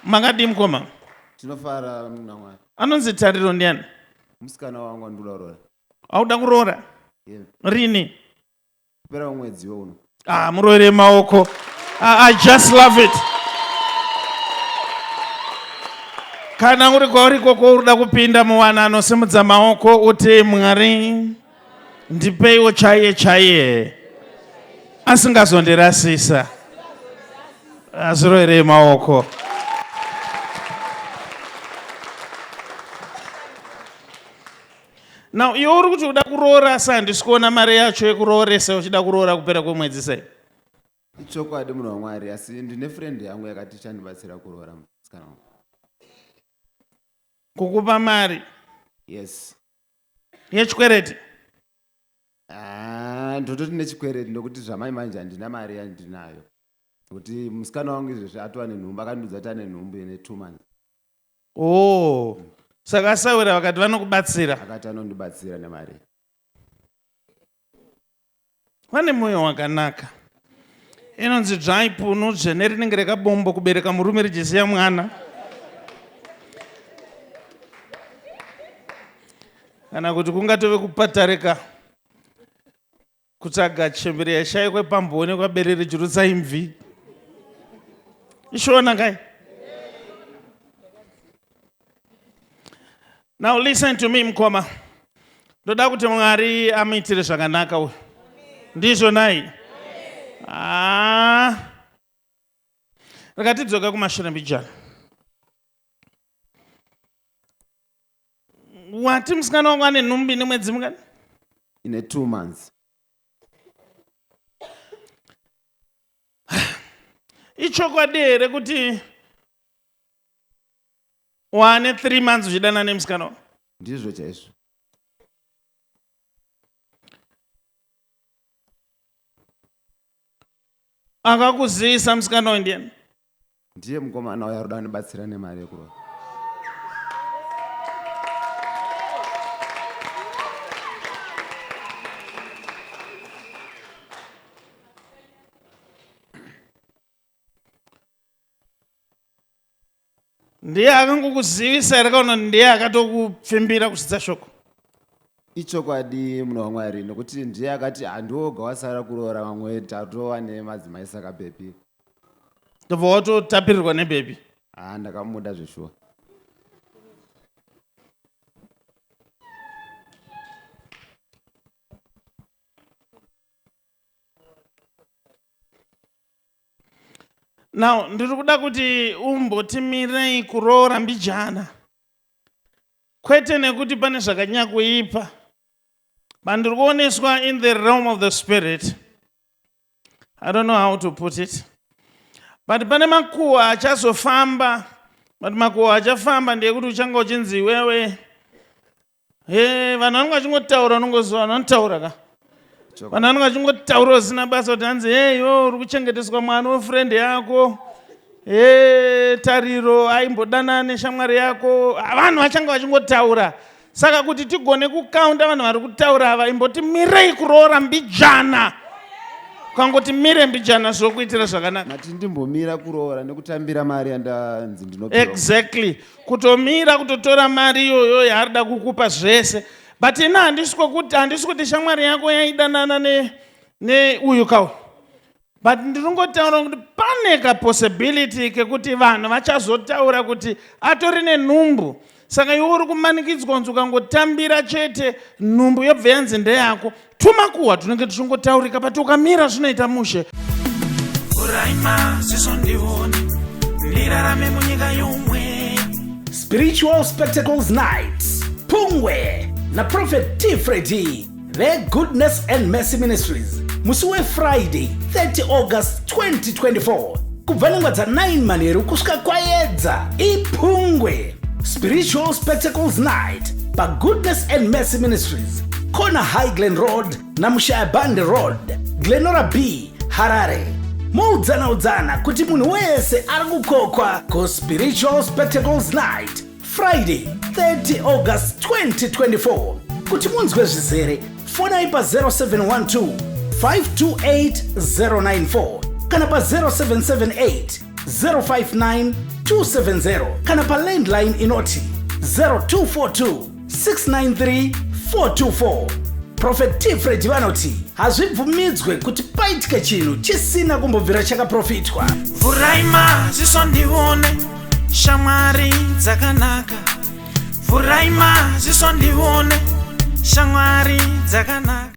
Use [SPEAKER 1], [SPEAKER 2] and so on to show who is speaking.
[SPEAKER 1] Makadii mukoma?
[SPEAKER 2] Tinofara muna Mwari.
[SPEAKER 1] Anonzi Tariro ndiani?
[SPEAKER 2] Musikana wangu andikuda kuroora.
[SPEAKER 1] Auda kuroora?
[SPEAKER 2] Yeah.
[SPEAKER 1] Rini?
[SPEAKER 2] Kupera mwedzi uno.
[SPEAKER 1] Ah, muroere maoko. I just love it. Kana uri kwauri ikoko uri kuda kupinda muwanano, simudza maoko uti Mwari ndipeiwo chaiye chaiye asingazondirasisa. Azviroerei maoko. Now iwe uri kuti uda kuroora asi handisi kuona mari yacho yekurooresa uchida kuroora kupera kwemwedzi sei?
[SPEAKER 2] Ichokwadi munhu waMwari asi ndine friend yangu yakati ichandibatsira kuroora musikana wangu.
[SPEAKER 1] Kukupa mari?
[SPEAKER 2] Yes.
[SPEAKER 1] Yechikwereti?
[SPEAKER 2] Ah, ndototi nechikwereti nokuti zvamai manje handina mari yandinayo. Nokuti musikana wangu izvezvi atova nenhumbu akandiudza kuti ane nhumbu ine 2 months.
[SPEAKER 1] Oh, saka asawira vakati vanokubatsira.
[SPEAKER 2] Akati anondibatsira nemari.
[SPEAKER 1] Vane moyo wakanaka. Inonzi dzvai punu dzvene rinenge rekabombo kubereka murume richisiya mwana. Kana kuti kungatove kupatarika kutsvaga chembere yashaikwe pamboonekwa bere richirutsa imvi ishona kai now listen to me mukoma ndoda kuti mwari amuitire zvakanaka uyu ndizvo nai ah. Rikatidzoka kumashure mbijana Wati musikana wangu ane nhumbi nemwedzi mungani?
[SPEAKER 2] Ine 2 months.
[SPEAKER 1] Ichokwadi here kuti wane 3 months uchidana nemusikana wangu?
[SPEAKER 2] Ndizvo chaizvo.
[SPEAKER 1] Akakuzivisa musikana uyu ndiyani?
[SPEAKER 2] Ndiye mukomana uya ruda andibatsira nemari yekurova.
[SPEAKER 1] Ndiye akangokuzivisa here kana ndiye akatokupfimbira kusvitsa shoko?
[SPEAKER 2] Ichokwadi munhu waMwari nokuti ndiye akati handioga wasara kuroora vamwe tatova nemadzimai saka bhebhi.
[SPEAKER 1] Ndobva watotapirirwa nebhebhi?
[SPEAKER 2] Haa ndakamuda zveshuwa.
[SPEAKER 1] Now ndiri kuda kuti umbotimirei kuroora mbijana kwete nekuti pane zvakanyanya kuipa but ndiri kuoneswa in the realm of the spirit i don't know how to put it but pane makuhwa achazofamba but makuhwa achafamba ndeyekuti uchanga uchinzi iwewe He, vanhu vanenge vachingotaura unongoziva vanhu vanotaura ka vanhu vanenge vachingotaura usina basa kuti hanzi hey yo uri kuchengeteswa mwana wefriend yako he tariro aimbodana neshamwari yako vanhu vachange vachingotaura saka kuti tigone kukaunda vanhu vari kutaura ava imboti mirei kuroora mbijana ukangoti mire mbijana zvokuitira zvakanaka
[SPEAKER 2] mati ndimbomira kuroora nekutambira mari yandanzi ndinopiwa
[SPEAKER 1] exactly kutomira kutotora mari iyoyo yaarida kukupa zvese but ini handisi kwekuti handisi kuti shamwari yako yaidanana neuyu ne kauyu but ndiringotaura kuti pane kapossibility kekuti vanhu vachazotaura kuti atori nenhumbu saka iwe uri kumanikidzwa kunzi ukangotambira chete nhumbu yobva yanzi ndeyako Tumakuhwa tunenge tuchingotaurika but ukamira zvinoita mushe. Vhurai
[SPEAKER 3] maziso ndione ndirarame munyika yomweya.
[SPEAKER 4] Spiritual Spectacles Night Pungwe naProphet T Freddy veGoodness and Mercy Ministries musi weFriday 30 August 2024 kubva nenguva dza9 manheru kusvika kwayedza ipungwe Spiritual Spectacles Night paGoodness and Mercy Ministries corner High Glen Road naMushaya Bande Road, Glenora B, Harare. Moudzana udzana kuti munhu wese ari kukokwa kuSpiritual Spectacles Night Friday 30 August 2024. Kuti munzwe zvizere, fonai pa 0712 528 094 kana pa 0778 059 270 kana palandline inoti 0242 693 424. Prophet T Freddy vanoti hazvibvumidzwe kuti paitike chinhu chisina kumbobvira chakaprofitwa.
[SPEAKER 3] Vhurai maziso ndione shamwari dzakanaka. Vhurai maziso ndione shamwari dzakanaka.